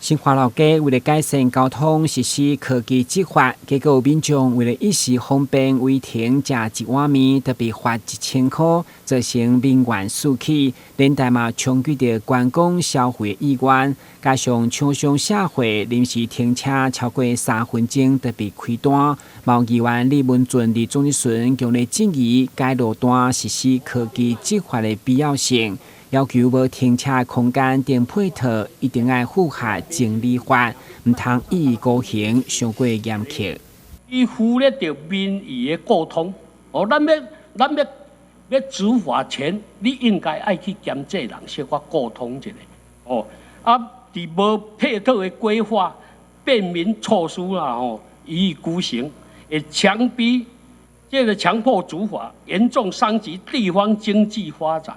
新華老街為了改善交通，實施科技執法，結果民眾為了一時方便違停食一碗麵，就被罰1000箍，造成民怨四起，連帶嘛衝擊著觀光消費意願。加上廠商社會臨時停車超過3分鐘就被開單，嘛議員李文俊佇總質詢強烈質疑該路段實施科技執法的必要性。要求無停車空間等配套，一定愛符合情理法，毋通一意孤行，傷過嚴苛。伊忽略著民意的溝通。哦，咱欲執法前，你應該愛去兼這人小可溝通一下。哦，啊，佇無配套的規劃、便民措施啦，吼，一意孤行，會強逼這個強迫執法，嚴重傷及地方經濟發展。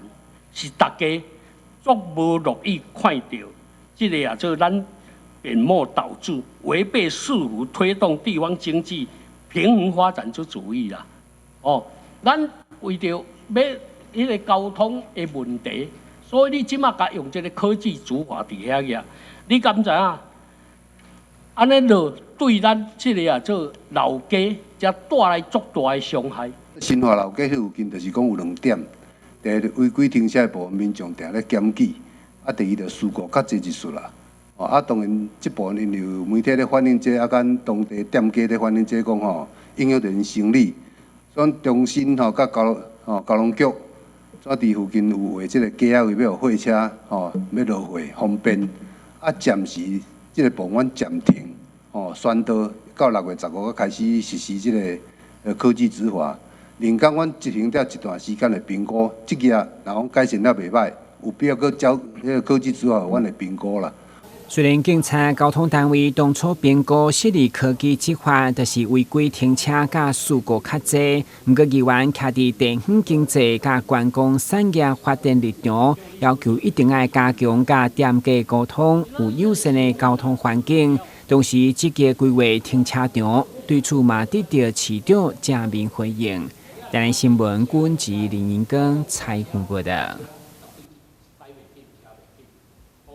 是大家足無樂意看著，這個也做咱本末倒置，違背市府推動地方經濟平衡發展之主意啦。哦，咱為著欲彼個交通的問題，所以你這馬共用這個科技執法佇遐額，你敢知影？按呢落對咱這個也做老街，才帶來足大的傷害。新華老街彼附近就是講有兩點。第一，違規停車的部分，民眾定咧檢舉；啊，第二就事故較濟一撮啦。哦，啊，當然這部分因為有媒體咧反映這，啊，咱當地店家咧反映這講吼，影響著𪜶生理。所以中心吼，佮交通局，怎佇附近有畫這個街仔位，欲予貨車吼，欲落貨方便。啊，暫時這個部分暫停，吼，宣導到6月15號開始實施這個科技執法。另講，阮執行了一段時間的評估，這個若講改善了袂䆀，有必要閣交彼個科技執法，阮會評估啦。雖然警察交通單位當初評估設立科技執法，就是違規停車佮事故較濟，毋過議員徛佇地方經濟佮觀光產業發展立場，要求一定愛加強佮店家溝通，有友善的交通環境，同時積極規劃停車場，對此嘛得著市長正面回應。台南新聞，郭文吉、林英庚採訪報導。